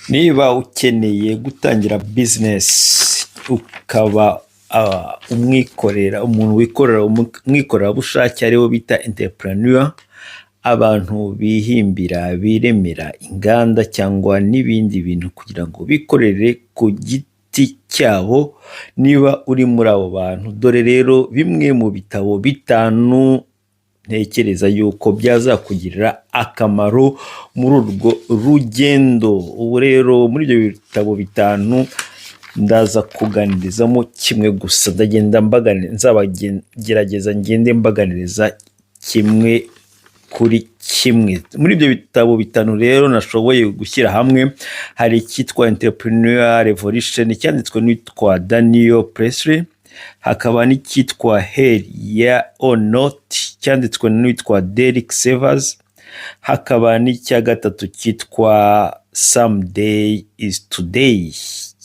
Niba ukeneye gutangira business, ukaba umwikorera, umuntu wikorera, umwikorerabushake, aribo bita entrepreneur, abantu bihimbira, biremera inganda cyangwa n'ibindi bintu kugira ngo bikorere ku giti cyabo, niba uri muri abo bantu, dore rero bimwe mu bitabo bitanu ntekereza yuko byazakugirira akamaro muri urwo rugendo. Ubu rero muri ibyo bitabo bitanu ndaza kuganirizamo kimwe gusa, ndagenda nzabagerageza ngende mbaganiriza kimwe kuri kimwe. Muri ibyo bitabo bitanu rero nashoboye gushyira hamwe, hari icyitwa Entrepreneur Revolution cyanditswe n'uwitwa Daniel Presley, hakaba n'icyitwa Hell Yeah or Not cyanditswe n'uwitwa Derek Sivers, hakaba n'icya gatatu cyitwa Someday is Today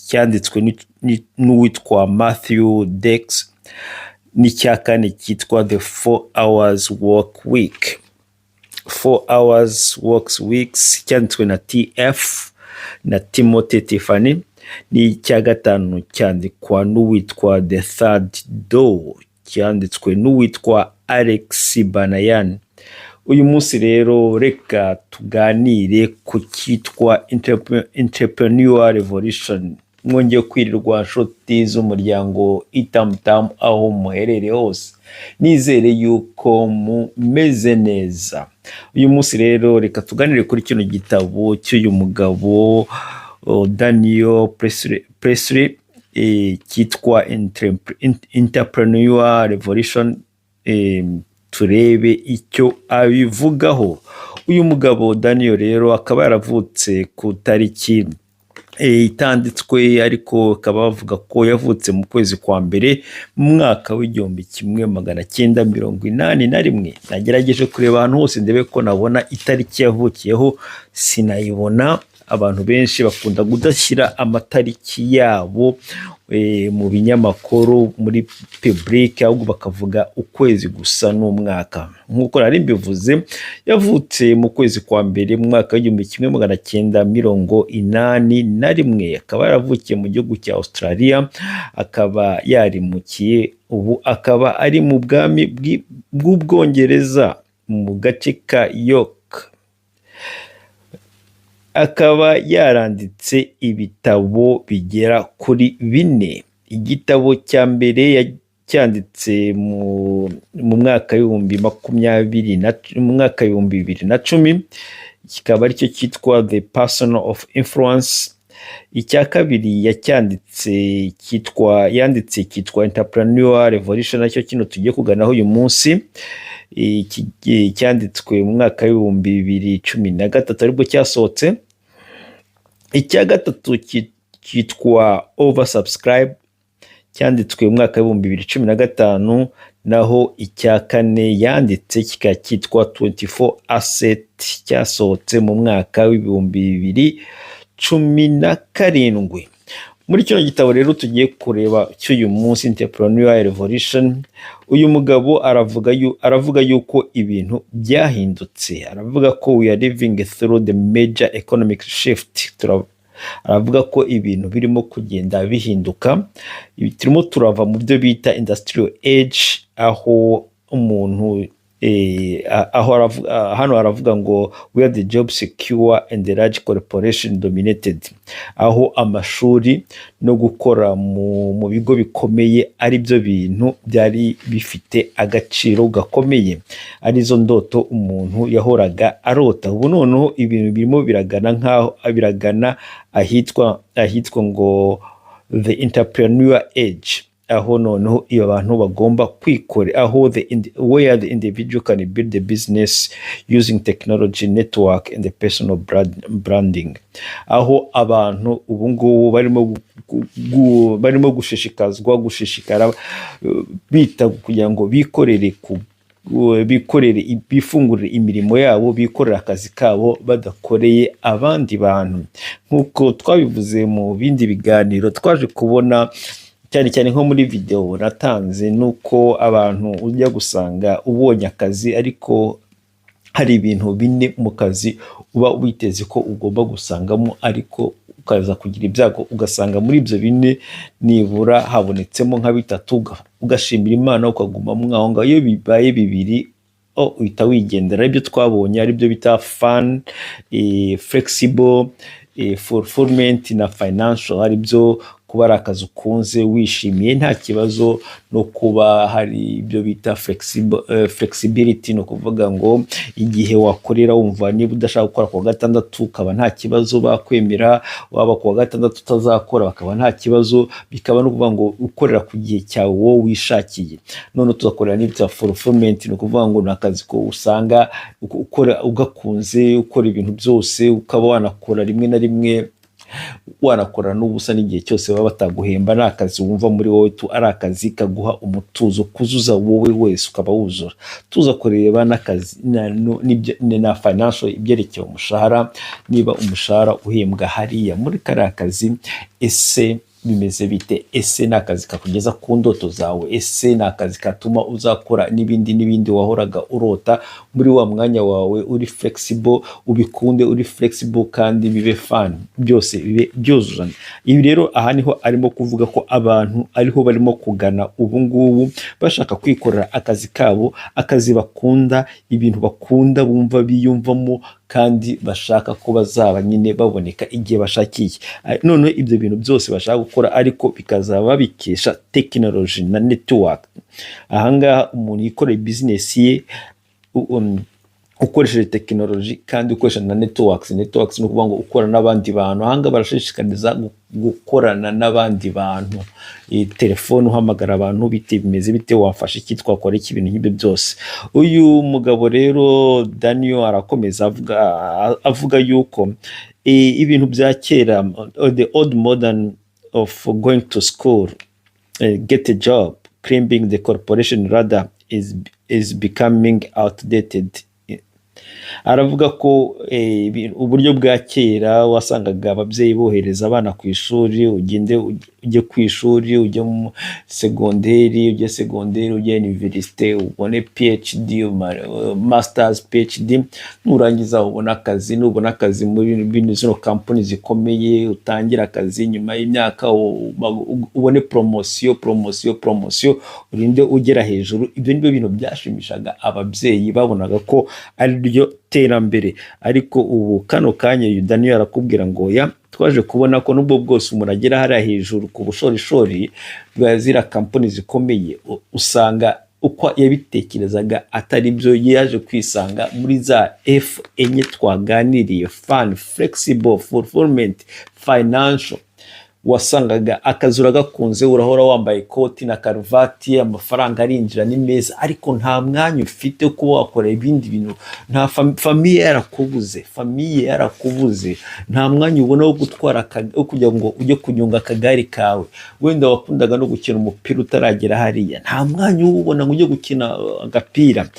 cyanditswe n'uwitwa Matthew Dicks, n'icya kane cyitwa The 4 Hours Work Week, 4 Hours Works Weeks, cyanditswe na TF na Timothy Tiffany, n'icya gatanu cyandikwa n'uwitwa The Third Door cyanditswe n'uwitwa Alex Banayan. Uyu munsi rero reka tuganire ku cyitwa Entrepreneur Revolution. Mwongeye kwirirwa, nshuti z'umuryango Itamutamu, aho muherereye hose, nizere yuko mumeze neza. Uyu munsi rero reka tuganire kuri kino gitabo cy'uyu mugabo Daniel Presley cyitwa Entrepreneur Revolution, turebe icyo abivugaho. Uyu mugabo Daniel rero akaba yaravutse ku tariki itanditswe, ariko bakaba bavuga ko yavutse mu kwezi kwa mbere mu mwaka w'1981. Nagerageje kureba ahantu hose ndebe ko nabona itariki yavukiyeho, sinayibona. Abantu benshi bakunda kudashyira amatariki yabo mu binyamakuru, muri public, ahubwo bakavuga ukwezi gusa n'umwaka. Nk'uko nari mbivuze, yavutse mu kwezi kwa mbere mu mwaka w'1981, akaba yaravukiye mu gihugu cya Australia, akaba yarimukiye, ubu akaba ari mu bwami bw'Ubwongereza mu gace ka York. Akaba yaranditse ibitabo bigera kuri bine. Igitabo cya mbere yacyanditse mu mwaka w'ibihumbi makumyabiri na mu mwaka w'2010, kikaba aricyo cyitwa The Person of Influence. Icya kabiri yacyanditse cyitwa, yanditse cyitwa Entrepreneur Revolution, nacyo kino tugiye kuganaho uyu munsi. Iki cyanditswe mu mwaka w'2013, aribwo cyasohotse. Icya gatatu cyitwa Oversubscribe, cyanditswe mu mwaka w'2015, naho icya kane yanditse kikaba cyitwa 24 Asset, cyasohotse mu mwaka w'2017. Muri kino gitabo rero tugiye kureba cy'uyu munsi, Entrepreneur Revolution, uyu mugabo aravuga yuko ibintu byahindutse. Aravuga ko we are living through the major economic shift. Aravuga ko ibintu birimo kugenda bihinduka, turimo turava mu byo bita industrial age, aho umuntu aho hano aravuga ngo where the job secure and the large corporation dominated, aho amashuri no gukora mu bigo bikomeye ari byo bintu byari bifite agaciro gakomeye, arizo ndoto umuntu yahoraga arota. Ubu noneho ibintu birimo biragana nk'aho biragana ahitwa ngo the entrepreneur age, aho noneho iyo abantu bagomba kwikore, aho where the individual can build the business using technology, network and the personal branding, aho abantu ubu ngubu barimo gushishikazwa, gushishikara bita kugira ngo bikorere, bifungurire imirimo yabo, bikorere akazi kabo badakoreye abandi bantu. Nk'uko twabivuze mu bindi biganiro twaje kubona, cyane cyane nko muri videwo natanze, nuko abantu ujya gusanga ubonye akazi, ariko hari ibintu bine mu kazi uba witeze ko ugomba gusangamo, ariko ukaza kugira ibyago ugasanga muri ibyo bine nibura habonetsemo nka bitatu, ugashimira Imana, ukaguma aho ngaho. Iyo bibaye bibiri, oh, uhita wigendera. Aribyo twabonye, aribyo bita fun, flexible, fulfillment na financial, aribyo kuba ari akazi ukunze, wishimiye, nta kibazo, no kuba hari ibyo bita flexibility, ni ukuvuga ngo igihe wakorera wumva niba udashaka gukora ku wa gatandatu ukaba nta kibazo bakwemera, waba ku wa gatandatu utazakora bakaba nta kibazo, bikaba no kuvuga ngo ukorera ku gihe cyawe wowe wishakiye. None tuzakorera n'ibya fulfillment, ni ukuvuga ngo ni akazi ko usanga ukora ugakunze, ukora ibintu byose, ukaba wanakora rimwe na rimwe wanakora n'ubusa n'igihe cyose baba bataguhemba. Ni akazi wumva muri wowe tu ari akazi kaguha umutuzo, kuzuza wowe wese ukaba wuzura. Tuza kureba n'akazi na financial, ibyerekeye umushahara, niba umushahara uhembwa hariya muri kariya kazi, ese bimeze bite? Ese ni akazi kakugeza ku ndoto zawe? Ese ni akazi katuma uzakora n'ibindi n'ibindi wahoraga urota muri wa mwanya wawe uri flexible, ubikunde, uri flexible kandi bibe fun, byose bibe byuzuzanya? Ibi rero aha niho arimo kuvuga ko abantu ariho barimo kugana ubu ngubu, bashaka kwikorera akazi kabo, akazi bakunda, ibintu bakunda, bumva biyumvamo, kandi bashaka ko bazaba nyine baboneka igihe bashakiye. Noneho ibyo bintu byose bashaka gukora, ariko bikazaba babikesha tekinoloji na network. Ahangaha umuntu yikoreye bizinesi ye ukoresheje tekinoloji kandi ukoresha na networks. Networks ni ukuvuga ngo ukora n'abandi bantu. Ahangaha barashishikariza gukorana n'abandi bantu. Telefone uhamagara abantu, bite, bimeze bite, wafashe iki, twakora iki, ibintu nk'ibyo byose. Uyu mugabo rero Daniel arakomeza avuga yuko ibintu bya kera, the old modern of going to school, get a job, climbing the corporation ladder is becoming outdated. Aravuga ko uburyo bwa kera wasangaga ababyeyi bohereza abana ku ishuri, ugende ujye ku ishuri, ujye mu segonderi, ujye segonderi, ujye universite, ubone PhD, masters, PhD, nurangiza ubone akazi, nubona akazi muri bino zino kampani zikomeye, utangire akazi, nyuma y'imyaka ubone promotion, promotion, promotion, urinde ugera hejuru. Ibyo nibyo bintu byashimishaga ababyeyi, babonaga ko ari ryo terambere. Ariko ubu kano kanya uyu Daniel arakubwira ngo ya twaje kubona ko nubwo bwose umuntu agera hariya hejuru ku bushorishori bwa ziriya kampani zikomeye, usanga uko yabitekerezaga atari byo. Yaje kwisanga muri za F enye twaganiriye: fun, flexible, fulfillment, financial. Wasangaga akazi uragakunze, urahora wambaye ikoti na karuvati, amafaranga arinjira, ni meza, ariko nta mwanya ufite wo kuba wakora ibindi bintu. Nta famille yarakubuze, famille yarakubuze, nta mwanya ubona wo gutwara wo kugira ngo ujye kunyonga akagare kawe. Wenda wakundaga no gukina umupira, utaragera hariya nta mwanya uwubona ngo ujye gukina agapira.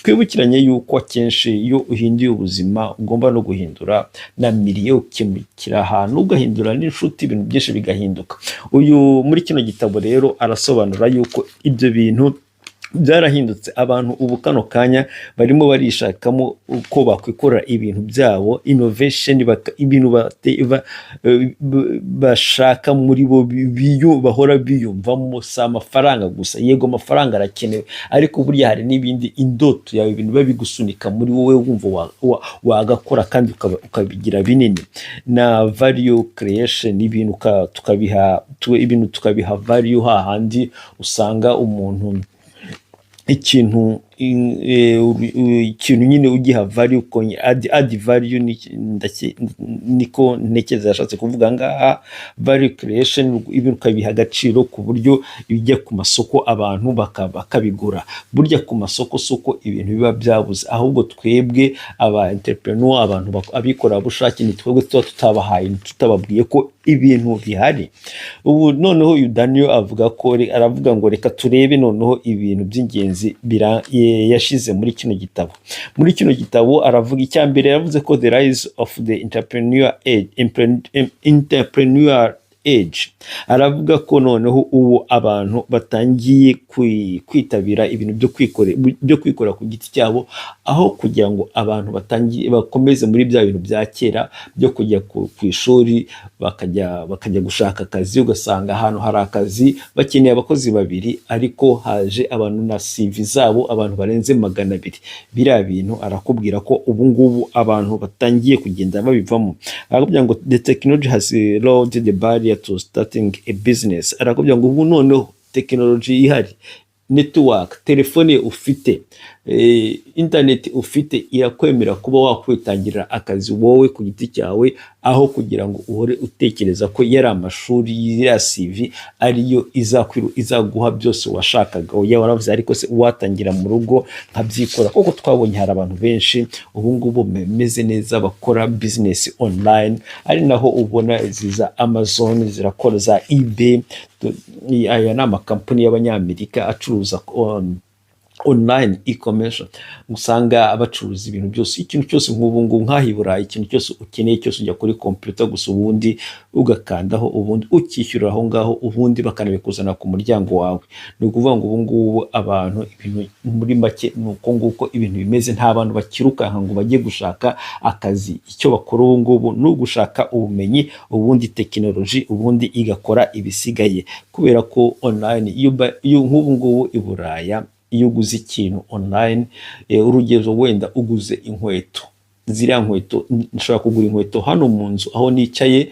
Twibukiranye yuko akenshi iyo uhinduye ubuzima ugomba no guhindura na milieu, ukimukira ahantu, ugahindura n'inshuti, ibintu byinshi bigahinduka. Uyu muri kino gitabo rero arasobanura yuko ibyo bintu byarahindutse. Abantu ubu kano kanya barimo barishakamo uko bakwikorera ibintu byabo, innovation, ibintu bashaka muri bo, bahora biyumvamo. Si amafaranga gusa. Yego, amafaranga arakenewe, ariko burya hari n'ibindi, indoto yawe, ibintu biba bigusunika muri wowe, wumva wagakora kandi ukabigira binini, na value creation, ibintu tukabiha ibintu tukabiha value, hahandi usanga umuntu ikintu nyine ugiha value, add value. Niko ntekereza yashatse kuvuga ngaha, value creation, ibintu ukabiha agaciro ku buryo bijya ku masoko, abantu bakabigura. Burya ku masoko si uko ibintu biba byabuze, ahubwo twebwe aba entrepreneur, abantu abikorerabushake, ni twebwe tuba tutabahaye, tutababwiye ko ibintu bihari. Ubu noneho uyu Daniel avuga ko aravuga ngo reka turebe noneho ibintu by'ingenzi yashize muri kino gitabo. Muri kino gitabo aravuga, icya mbere yavuze ko the rise of the entrepreneur age, entrepreneur age. Aravuga ko noneho ubu abantu batangiye kwitabira ibintu byo kwikorera ku giti cyabo, aho kugira ngo abantu batangiye bakomeze muri bya bintu bya kera byo kujya ku ishuri, bakajya gushaka akazi, ugasanga ahantu hari akazi bakeneye abakozi babiri, ariko haje abantu na CV zabo, abantu barenze 200. Biriya bintu arakubwira ko ubu ngubu abantu batangiye kugenda babivamo. Arakubwira ngo "The technology has lowered the barrier to starting a business." Arakubwira ngo ubu noneho tekinoloji ihari, network, telefone ufite, internet ufite, irakwemera kuba wakwitangirira akazi wowe ku giti cyawe, aho kugira ngo uhore utekereza ko yari amashuri ya CV ariyo izaguha byose washakaga. Oya, waravuze, ariko se watangira mu rugo nkabyikora? Kuko twabonye hari abantu benshi ubu ngubu bameze neza bakora business online, ari naho ubona izi za Amazon zirakora, za eBay. Aya ni amakampani y'Abanyamerika acuruza online e-commerce. Usanga bacuruza ibintu byose, ikintu cyose. Nk'ubu ngubu nk'aha i Burayi, ikintu cyose ukeneye cyose ujya kuri computer gusa, ubundi ugakandaho, ubundi ukishyura aho ngaho, ubundi bakanabikuzana ku muryango wawe. Ni ukuvuga ngo ubu ngubu abantu, ibintu muri make ni uko nguko ibintu bimeze. Nta bantu bakirukanka ngo bajye gushaka akazi. Icyo bakora ubu ngubu ni ugushaka ubumenyi, ubundi tekinoloji ubundi igakora ibisigaye, kubera ko online iyo nk'ubu ngubu i Buraya iyo uguze ikintu online, urugero wenda uguze inkweto, ziriya nkweto, nshobora kugura inkweto hano mu nzu aho nicaye,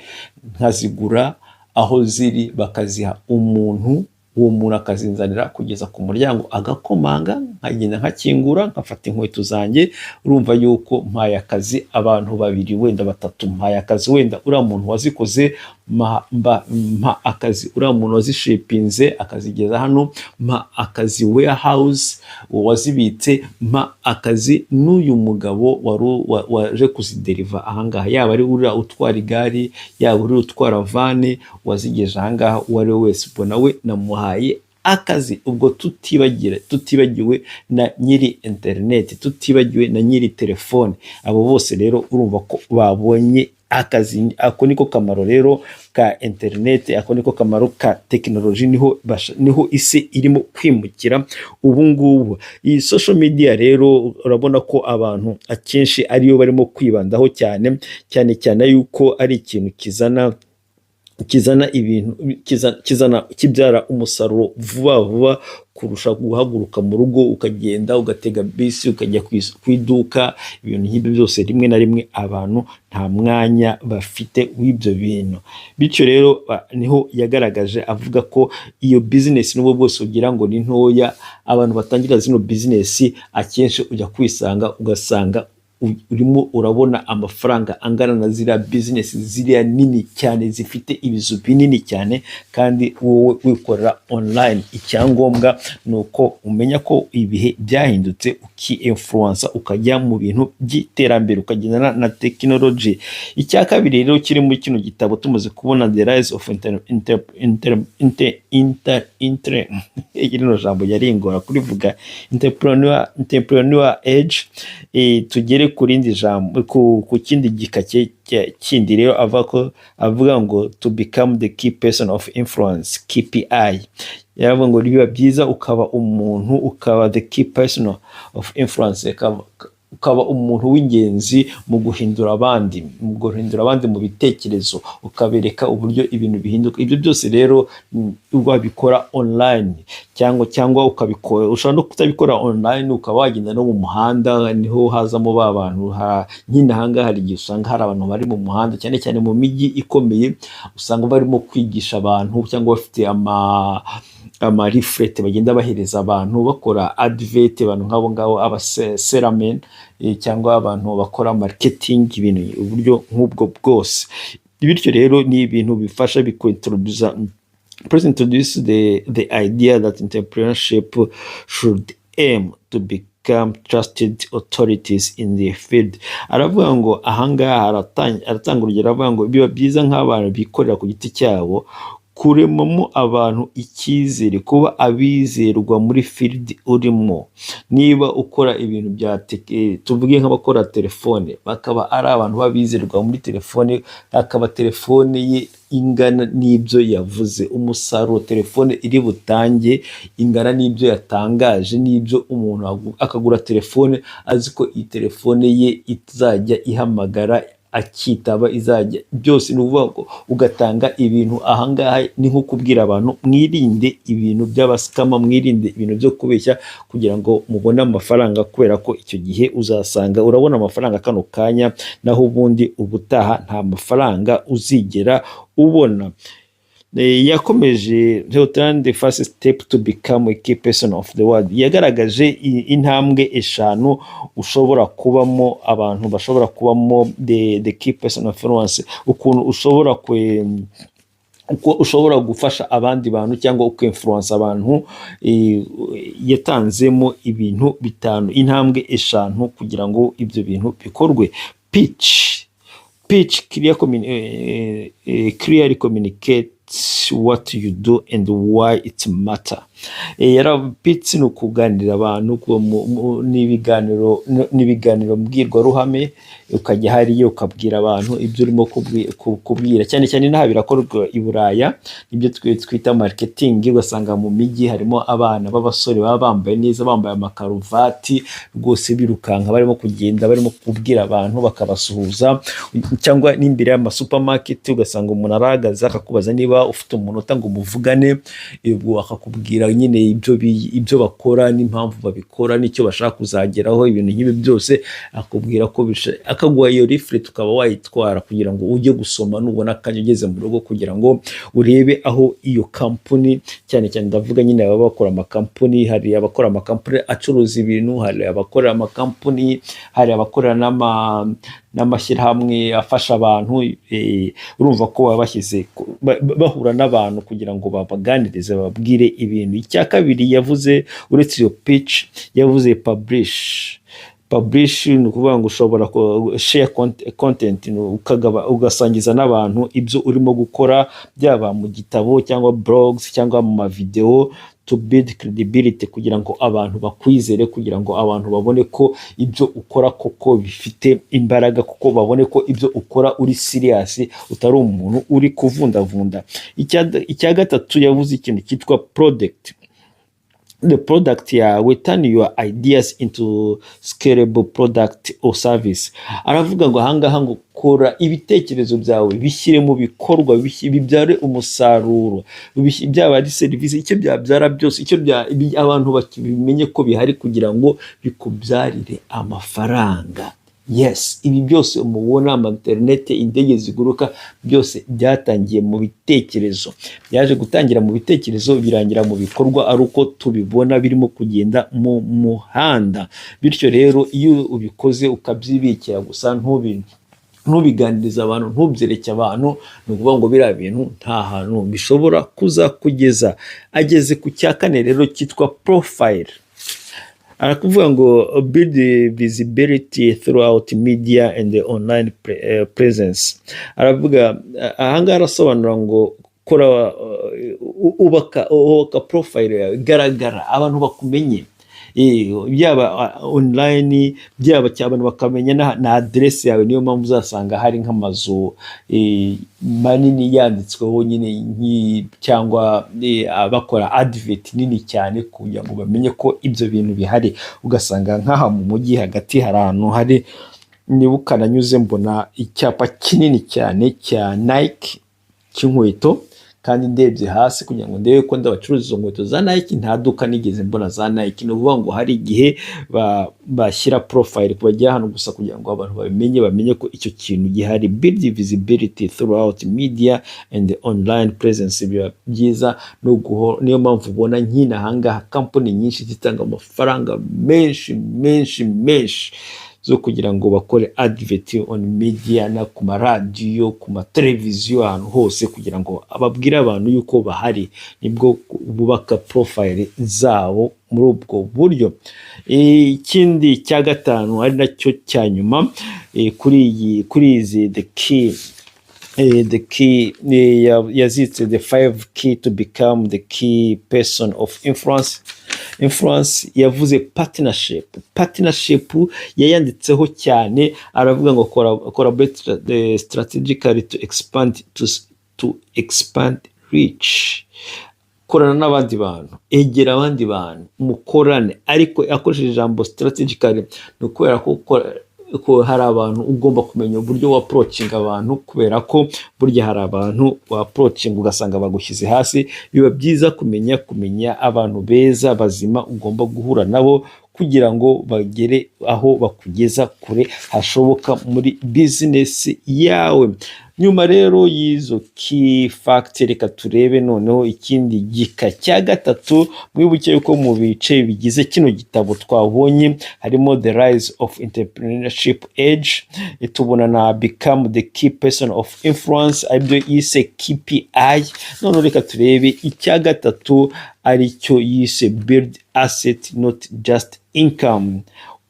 nkazigura aho ziri, bakaziha umuntu, uwo muntu akazinzanira kugeza ku muryango, agakomanga, nkagenda nkakingura, nkafata inkweto zanjye. Urumva yuko mpaye akazi abantu babiri, wenda batatu. Mpaye akazi wenda uriya muntu wazikoze, mpa akazi uriya muntu wazishipinze akazigeza hano, mpa akazi warehouse wazibitse, mpa akazi n'uyu mugabo wari waje kuzideriva ahangaha, yaba ari uriya utwara igare, yaba uriya utwara van wazigeje ahangaha, uwo ari we wese, ubwo nawe namuhaye akazi. Ubwo tutibagiwe na nyiri interineti, tutibagiwe na nyiri telefone. Abo bose rero urumva ko babonye akazi. Ako niko kamaro rero ka interineti, ako niko kamaro ka tekinoloji. Niho isi irimo kwimukira ubu ngubu. Iyi social media rero urabona ko abantu akenshi ariyo barimo kwibandaho cyane cyane cyane, yuko ari ikintu kizana ibintu kizana kibyara umusaruro vuba vuba kurusha guhaguruka mu rugo ukagenda ugatega bisi ukajya ku iduka, ibintu nk'ibyo byose. Rimwe na rimwe abantu nta mwanya bafite w'ibyo bintu. Bityo rero niho yagaragaje avuga ko iyo business, n'ubwo bwose ugira ngo ni ntoya, abantu batangira zino business akenshi ujya kwisanga ugasanga urimo urabona amafaranga angana na ziriya business ziriya nini cyane zifite ibizu binini cyane, kandi wowe wikorera online. Icyangombwa ni uko umenya ko ibihe byahindutse, uki influença, ukajya mu bintu by'iterambere, ukagendana na tekinoloji. Icya kabiri rero kiri muri kino gitabo, tumaze kubona the rise of inter, inter, inter, inter, inter, inter, rino jambo yaringora kurivuga, entrepreneur age, tugere ku rindi jambo, ku kindi gika kindi rero avuga ko avuga ngo "To become the key person of influence", KPI. Yaravuga ngo biba byiza ukaba umuntu, ukaba the key person of influence, ukaba umuntu w'ingenzi mu guhindura abandi mu bitekerezo, ukabereka uburyo ibintu bihinduka. Ibyo byose rero wabikora online cyangwa ukabikora, ushobora no kutabikora online, ukaba wagenda no mu muhanda. Niho hazamo ba bantu nyine ahangaha hari igihe usanga hari abantu bari mu muhanda, cyane cyane mu mijyi ikomeye, usanga barimo kwigisha abantu cyangwa bafite ama leaflet bagenda bahereza abantu, bakora advert. Abantu nk'abo ngabo, aba salesmen cyangwa abantu bakora marketing, ibintu uburyo nk'ubwo bwose. Bityo rero ni ibintu bifasha bikwintroduza. President introduce the idea that entrepreneurship should aim to become trusted authorities in the field. Aravuga ngo ahangaha aratanga urugero, avuga ngo biba byiza nk'abantu bikorera ku giti cyabo Kuremamo abantu icyizere, kuba abizerwa muri field urimo. Niba ukora ibintu bya tuvuge nk'abakora telefone, bakaba ari abantu b'abizerwa muri telefone, akaba telefone ye ingana n'ibyo yavuze, umusaruro telefone iri butange ingana n'ibyo yatangaje, n'ibyo umuntu akagura telefone azi ko iyi telefone ye izajya ihamagara akitaba, izajya byose. Ni ukuvuga ngo ugatanga ibintu ahangaha ni nko kubwira abantu: mwirinde ibintu by'aba scammer, mwirinde ibintu byo kubeshya kugira ngo mubone amafaranga, kubera ko icyo gihe uzasanga urabona amafaranga kano kanya, naho ubundi ubutaha nta mafaranga uzigera ubona. Yakomeje the first step to become a key person of the world. Yagaragaje intambwe eshanu ushobora kubamo, abantu bashobora kubamo the key person of influence, ukuntu ushobora kwe uko ushobora gufasha abandi bantu cyangwa uka influence abantu. Yatanzemo ibintu bitanu, intambwe eshanu kugira ngo ibyo bintu bikorwe. Pitch, clearly communicate what you do and why it matter. Yara pitch ni ukuganirira abantu, n'ibiganiro mbwirwaruhame, ukajya hariya ukabwira abantu ibyo urimo kubwira. Cyane cyane inaha birakorwa i Buraya, nibyo twita marketing. Ugasanga mu mijyi harimo abana b'abasore baba bambaye neza, bambaye amakaruvati rwose, birukanka, barimo kugenda, barimo kubwira abantu, bakabasuhuza, cyangwa n'imbere y'amasupamaketi ugasanga umuntu arahagaze akakubaza niba ufite umunota ngo muvugane. Ubwo akakubwira nyine ibyo bakora n'impamvu babikora n'icyo bashaka kuzageraho, ibintu nk'ibi byose akubwira ko akaguha iyo leaflet, ukaba wayitwara kugira ngo ujye gusoma nubona akanya ugeze mu rugo, kugira ngo urebe aho iyo kampuni, cyane cyane ndavuga nyine ababa bakora amakampuni. Hari abakora amakampuni acuruza ibintu, hari abakora amakampuni, hari abakora n'amashyirahamwe afasha abantu. Urumva ko baba bashyize bahura n'abantu kugira ngo babaganirize, bababwire ibintu. Icya kabiri yavuze uretse iyo pitch, yavuze publish. Publish ni ukuvuga ngo ushobora share content, ukagaba, ugasangiza n'abantu ibyo urimo gukora, byaba mu gitabo cyangwa blogs cyangwa mu mavideo, to build credibility, kugira ngo abantu bakwizere, kugira ngo abantu babone ko ibyo ukora koko bifite imbaraga, kuko babone ko ibyo ukora uri serious, utari umuntu uri kuvundavunda. Icya gatatu, yavuze ikintu cyitwa product, the product yawe, turn your ideas into scalable product or service. Aravuga ngo ahangaha ngo kora ibitekerezo byawe, bishyire mu bikorwa, bibyare umusaruro, byaba ari serivisi, icyo byabyara byose, icyo abantu bakibimenye ko bihari kugira ngo bikubyarire amafaranga. Yes, ibi byose mubona, ama interineti, indege ziguruka, byose byatangiye mu bitekerezo, byaje gutangira mu bitekerezo, birangira mu bikorwa ari uko tubibona birimo kugenda mu muhanda. Bityo rero iyo ubikoze ukabyibikira gusa, ntubiganirize abantu, ntubyereke abantu, ni ukuvuga ngo biriya bintu nta hantu bishobora kuzakugeza. Ageze ku cya kane rero cyitwa profile. Arakuvuga ngo build visibility throughout media and the online presence. Aravuga ahangaha, arasobanura ngo kora, ubaka profile yawe, garagara, abantu bakumenye, byaba online, byaba abantu bakamenya na aderesi yawe. Niyo mpamvu uzasanga hari nk'amazu manini yanditsweho nyine cyangwa bakora advert nini cyane kugira ngo bamenye ko ibyo bintu bihari. Ugasanga nk'aha mu mujyi hagati hari ahantu hari, nibuka nanyuze mbona icyapa kinini cyane cya Nike cy'inkweto, kandi ndebye hasi kugira ngo ndebe ko ndabacuruza izo nkweto za Nike, nta duka nigeze mbona za Nike. Ni ukuvuga ngo hari igihe bashyira profile, bajya hano gusa kugira ngo abantu babimenye, bamenye ko icyo kintu gihari. Build visibility throughout media and online presence, biba byiza no niyo mpamvu ubona nk'ino ahangaha kampani nyinshi zitanga amafaranga menshi menshi menshi zo kugira ngo bakore advert on media na ku maradiyo, ku mateleviziyo, ahantu hose, kugira ngo babwire abantu yuko bahari. Nibwo bubaka profile zabo muri ubwo buryo. Ikindi cya gatanu ari nacyo cya nyuma, kuri izi the key The key yazitse "The five key to become the key person of influence. Yavuze partnership. Partnership yayanditseho cyane, aravuga ngo "Collaborate strategically to expand reach." Korana n'abandi bantu, egera abandi bantu mukorane, ariko akoresheje ijambo "strategically" ni ukubera ko hari abantu ugomba kumenya uburyo wa approaching abantu, kubera ko burya hari abantu wa approaching ugasanga bagushyize hasi. Biba byiza kumenya abantu beza bazima ugomba guhura nabo kugira ngo bagere aho bakugeza kure hashoboka muri business yawe. Nyuma rero y'izo key fact, reka turebe noneho ikindi gika cya gatatu. Mwibuke yuko mu bice bigize kino gitabo twabonye harimo "The Rise of Entrepreneurship Age", tubona na "Become the Key Person of Influence", aribyo yise KPI. Noneho reka turebe icya gatatu, aricyo yise "Build Asset, Not Just Income".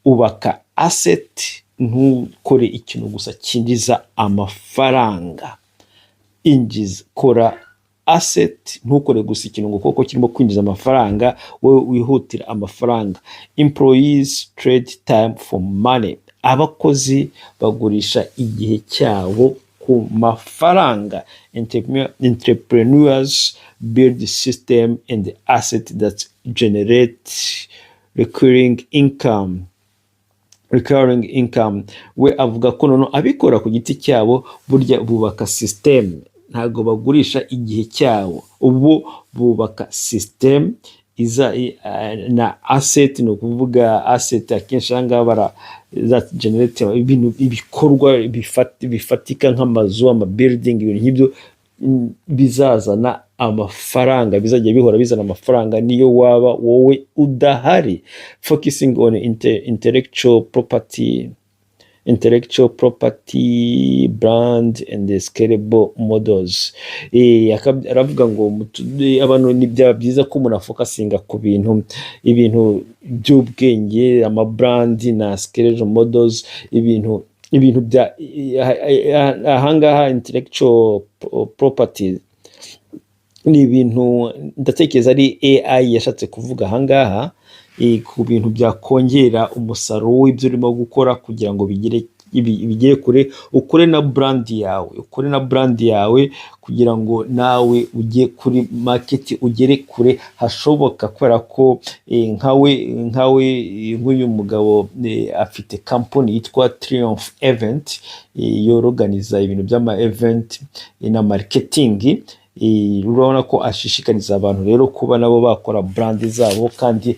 Ubaka asset, ntukore ikintu gusa cyinjiza amafaranga. Injiza, kora asset, ntukore gusa ikintu ngo kuko kirimo kwinjiza amafaranga wowe wihutira amafaranga. "Employees trade time for money." Abakozi bagurisha igihe cyabo ku mafaranga. Entrepreneurs build system and asset that generate recurring income. Recurring income, we avuga ko noneho abikora ku giti cyabo burya bubaka system, ntabwo bagurisha igihe cyabo, ubu bubaka system iza na asset. Ni ukuvuga asset akenshi aha ngaha bara that generate ibintu, ibikorwa bifatika nk'amazu, ama building, ibintu nk'ibyo bizazana amafaranga, bizajya bihora bizana amafaranga niyo waba wowe udahari. Focusing on intellectual property, intellectual property, brand and the scalable models. Aravuga ngo abantu ni byaba byiza ko umuntu afocusinga ku bintu, ibintu by'ubwenge, ama brand na scalable models, ibintu bya ahangaha. Intellectual property ni ibintu ndatekereza ari AI yashatse kuvuga ahangaha, ku bintu byakongera umusaruro w'ibyo urimo gukora kugira ngo bigere kure, ukore na brand yawe, ukore na brand yawe kugira ngo nawe ujye kuri market, ugere kure hashoboka, kubera ko nkawe nk'uyu mugabo afite company yitwa Triumph Event, yorganiza ibintu by'ama event na marketing. Urabona ko ashishikariza abantu rero kuba nabo bakora brand zabo, kandi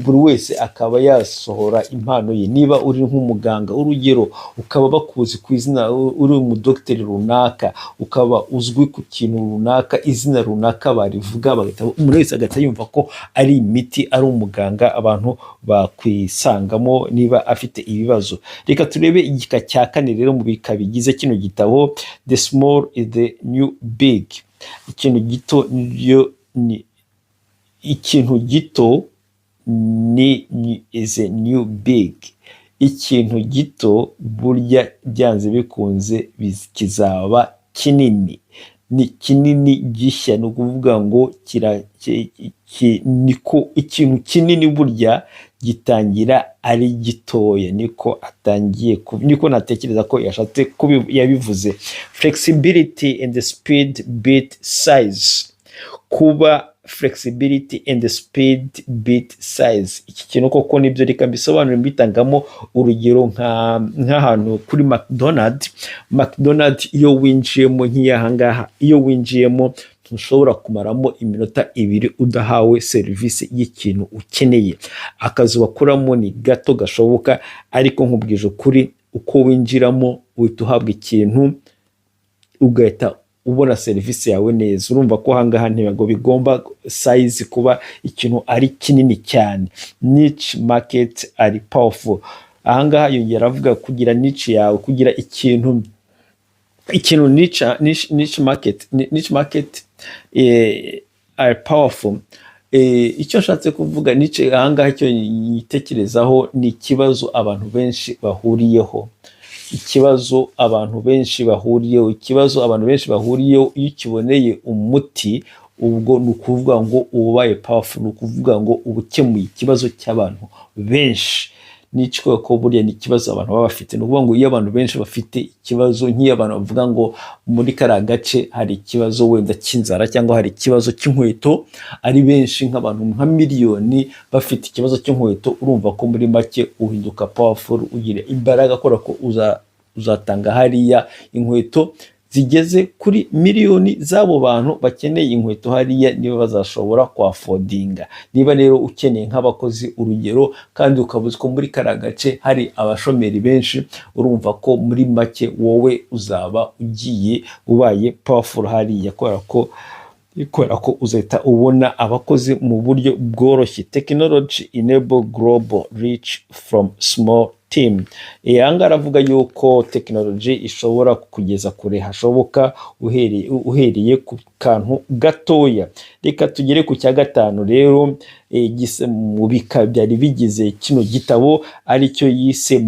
buri wese akaba yasohora impano ye. Niba uri nk'umuganga, urugero, ukaba bakuzi ku izina, uri umudogiteri runaka, ukaba uzwi ku kintu runaka, izina runaka barivuga bagahita, umuntu wese agahita yumva ko ari imiti, ari umuganga, abantu bakwisangamo niba afite ibibazo. Reka turebe igika cya kane rero mu bika bigize kino gitabo: "The small is the new big." Ikintu gito niyo ni ikintu gito ni is a new big. Ikintu gito burya byanze bikunze kizaba kinini, ni kinini gishya. Ni ukuvuga ngo niko ikintu kinini burya gitangira ari gitoya, niko atangiye, niko natekereza ko yashatse yabivuze. "Flexibility and speed beat size." Kuba flexibility and speed beat size, iki kintu koko nibyo. Reka mbisobanure mbitangamo urugero, nk'ahantu kuri McDonald. McDonald iyo winjiyemo, nk'iyahangaha, iyo winjiyemo ntushobora kumaramo iminota 2 udahawe serivisi y'ikintu ukeneye. Akazi bakoramo ni gato gashoboka, ariko nkubwije ukuri, uko winjiramo uhita uhabwa ikintu, ugahita ubona serivisi yawe neza. Urumva ko ahangaha ntabwo bigomba size kuba ikintu ari kinini cyane. "Niche market are powerful." Ahangaha yongera avuga kugira niche yawe, kugira ikintu niche market are powerful. Icyo nshatse kuvuga niche ahangaha, icyo yitekerezaho ni ikibazo abantu benshi bahuriyeho. Ikibazo abantu benshi bahuriyeho, ikibazo abantu benshi bahuriyeho, iyo ukiboneye umuti, ubwo ni ukuvuga ngo uba ubaye powerful, ni ukuvuga ngo uba ukemuye ikibazo cy'abantu benshi. N'icyo ko buriya ni ikibazo abantu baba bafite. Ni ukuvuga ngo iyo abantu benshi bafite ikibazo, nk'iyo abantu bavuga ngo muri kariya gace hari ikibazo wenda cy'inzara cyangwa hari ikibazo cy'inkweto, ari benshi, nk'abantu nka miliyoni bafite ikibazo cy'inkweto, urumva ko muri make uhinduka powerful, ugira imbaraga, kubera ko uzatanga hariya inkweto zigeze kuri miliyoni z'abo bantu bakeneye inkweto hariya, niba bazashobora kwaffordinga. Niba rero ukeneye nk'abakozi, urugero, kandi ukaba uzi ko muri kariya gace hari abashomeri benshi, urumva ko muri make wowe uzaba ugiye ubaye powerful hariya, kubera ko uzahita ubona abakozi mu buryo bworoshye. Technology enable global reach from small team. Aha ngaha aravuga yuko tekinoloji ishobora kugeza kure hashoboka uhereye ku kantu gatoya. Reka tugere ku cya gatanu rero, mu bika byari bigize kino gitabo, aricyo yise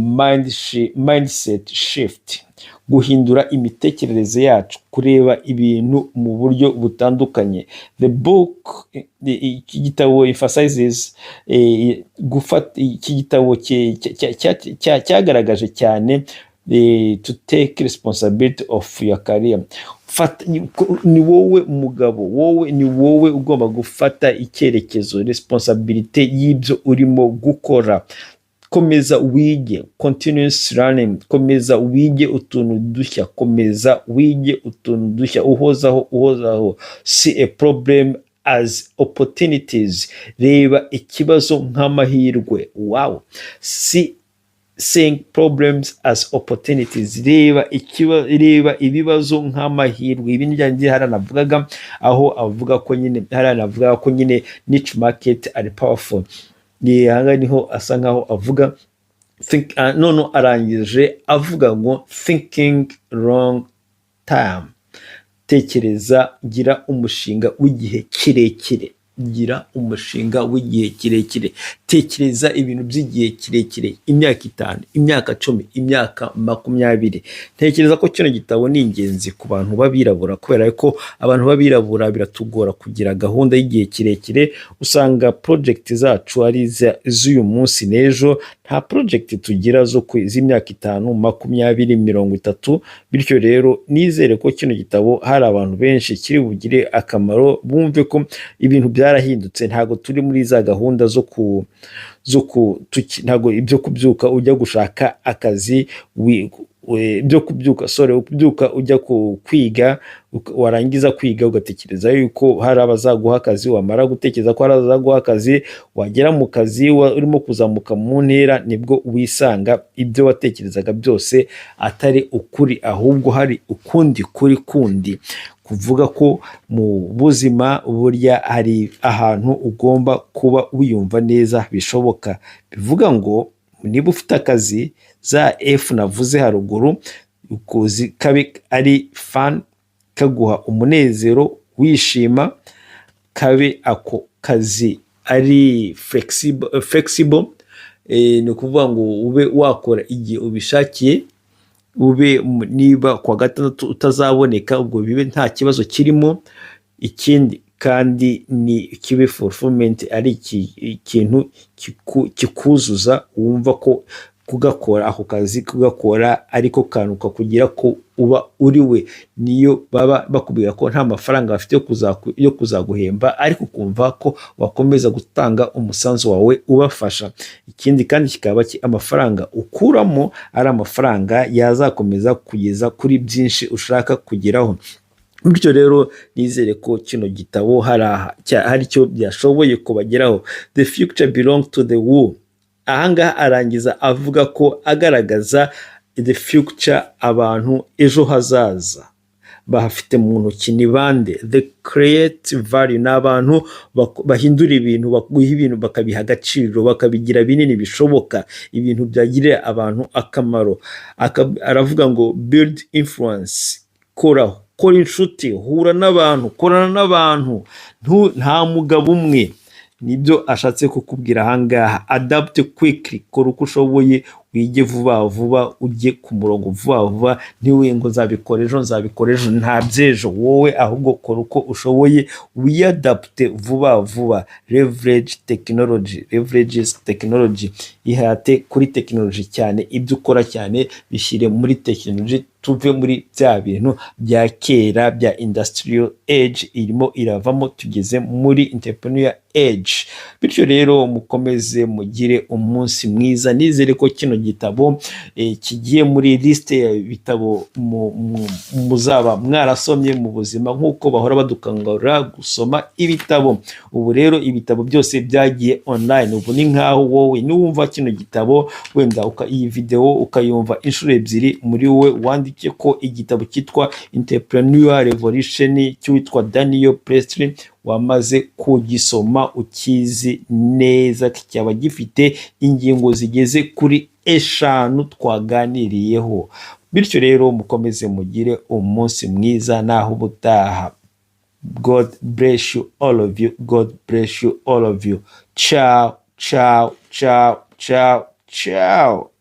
mindset shift, guhindura imitekerereze yacu, kureba ibintu mu buryo butandukanye. The book, iki gitabo emphasizes gufata, iki gitabo cyagaragaje cyane to take responsibility of your career. Fata, ni wowe mugabo, wowe ni wowe ugomba gufata icyerekezo, responsibility y'ibyo urimo gukora. Komeza wige, continuous learning, komeza wige utuntu dushya, komeza wige utuntu dushya, uhozaho, uhozaho. See a problem as opportunities, reba ikibazo nk'amahirwe. Wow, seeing problems as opportunities, reba ikiba, reba ibibazo nk'amahirwe. Ibi ni byanjye hariya navugaga, aho avuga ko nyine, hariya navuga ko nyine niche market are powerful. Ni aha niho asa nkaho avuga think, none arangije avuga ngo thinking long term, tekereza, gira umushinga w'igihe kirekire, gira umushinga w'igihe kirekire, tekereza ibintu by'igihe kirekire, imyaka 5, imyaka 10, imyaka 20. Ntekereza ko kino gitabo ni ingenzi ku bantu b'abirabura, kubera ko abantu b'abirabura biratugora kugira gahunda y'igihe kirekire. Usanga project zacu ari iz'uyu munsi n'ejo, nta project tugira zo z'imyaka 5, 20, 30. Bityo rero nizere ko kino gitabo hari abantu benshi kiri bugire akamaro, bumve ko ibintu byarahindutse. Ntabwo turi muri za gahunda zo ku ntabwo ibyo kubyuka ujya gushaka akazi, ibyo kubyuka, sorry, kubyuka ujya kwiga, warangiza kwiga ugatekereza yuko hari abazaguha akazi, wamara gutekereza ko hari abazaguha akazi, wagera mu kazi urimo kuzamuka mu ntera, nibwo wisanga ibyo watekerezaga byose atari ukuri, ahubwo hari ukundi kuri kundi kuvuga ko mu buzima burya hari ahantu ugomba kuba wiyumva neza bishoboka. Bivuga ngo niba ufite akazi, za F navuze haruguru, ukuzi kabe ari fun, kaguha umunezero, wishima, kabe ako kazi ari flexible, ni ukuvuga ngo ube wakora igihe ubishakiye, ube niba kuwa gatandatu utazaboneka, ubwo bibe nta kibazo kirimo. Ikindi kandi ni kibe fulfillment, ari ikintu kikuzuza, wumva ko kugakora, ako kazi kugakora ariko kantu kakugira ko uba uri we. Niyo baba bakubwira ko nta mafaranga bafite yo kuzaguhemba, ariko ukumva ko wakomeza gutanga umusanzu wawe ubafasha. Ikindi kandi kikaba amafaranga ukuramo ari amafaranga yazakomeza kugeza kuri byinshi ushaka kugeraho. Bityo rero nizere ko kino gitabo hari icyo byashoboye kubageraho. The future belong to the who. Ahangaha arangiza avuga ko, agaragaza the future, abantu ejo hazaza bahafite mu ntoki ni bande? The create value, ni abantu bahindura ibintu, baguha ibintu bakabiha agaciro, bakabigira binini bishoboka, ibintu byagirira abantu akamaro. Aravuga ngo build influence, kora, kora inshuti, hura n'abantu, korana n'abantu, nta mugabo umwe, nibyo ashatse kukubwira ahangaha. Adapt quickly, kora uko ushoboye. Wige vuba vuba, ujye ku murongo vuba vuba. Ntiwe ngo nzabikora ejo, nzabikora ejo, nta by'ejo wowe, ahubwo kora uko ushoboye wiyadapte vuba vuba. Leverage technology, leverage technology, ihate kuri technology cyane. Ibyo ukora cyane bishyire muri technology, tuve muri bya bintu bya kera bya industrial age, irimo iravamo, tugeze muri entrepreneur age. Bityo rero mukomeze mugire umunsi mwiza. Nizere ko kino gitabo kigiye muri liste y'ibitabo muzaba mwarasomye mu buzima, nk'uko bahora badukangurira gusoma ibitabo. Ubu rero ibitabo byose byagiye online. Ubu ni nkaho wowe niwumva kino gitabo, wenda iyi video ukayumva inshuro ebyiri, muri wowe wandike ko igitabo cyitwa Entrepreneur Revolution cy'uwitwa Daniel Priestley wamaze kugisoma, ukizi neza. Cyaba gifite ingingo zigeze kuri eshanu twaganiriyeho. Bityo rero mukomeze mugire umunsi mwiza, naho ubutaha. God bless you, all of you. God bless you, all of you. Ciao, ciao, ciao, ciao, ciao.